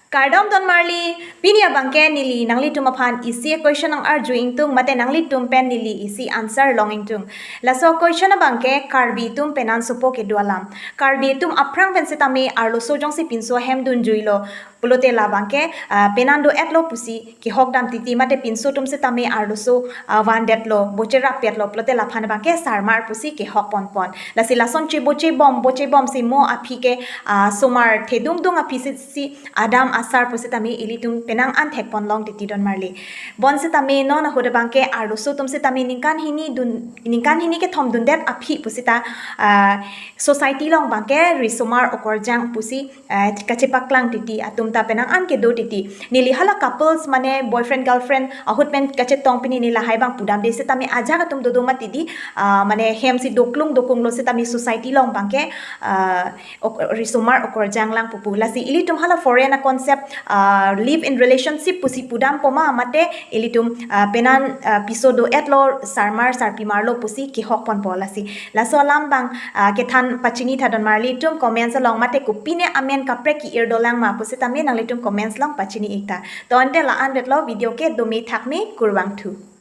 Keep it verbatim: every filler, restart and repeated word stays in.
Kardom donmarli, pini abangke neli nanglitum aphan isi question nang-arju ingtung mate nanglitum pen neli isi answer long ingtung. Laso question abangke Karbi atum penan sopo kedo alam. Karbi atum aphrang pen setame arloso jongsi pinso ahem dunjuilo pulote labangke, ah, penan do-etlo pusi kehok dam titi mate pinso atum setame arloso, ah, vandetlo, bocherap petlo pulote laphan abangke sarmar pusi kehok ponpon. Lasi lason chebochebom, bochebom si mo aphi ke, ah, somar thedungdung aphi si, si adam asar pusitame ilitum penang an thekpon long titi donmarli. Bon setame non ahut abangke arloso atum setame ningkan hini dun, ningkan hini kethom dundet aphi pusita, ah, society along abangke risomar okorjang pusi, ah, kachepaklang titi atum ta penang an kedo titi. Neli hala couples mane boyfriend girlfriend ahut pen kachetong pini neli lahai abang pudamde setame ajak atum dodo mati di, ah, mane hem si doklung dokunglo setame society along abangke, ah, ok-, risomar okorjang lang pupu. Lasi ilitum hala foreign a-concept, ah, live in relationship pusi pudampo ma mate ilitum, ah, penan, ah, piso do-etlo sarmar sarpimarlo pusi kehok ponpo lasi. Laso alam abang, ah, kethan pachini tha donmarli atum comments along mate kopine amen kaprek ke-ir dolang ma pusitame nanglitum comments along pachini ik tha. To ante la-an vetlo video ke dome thakme kurvangthu.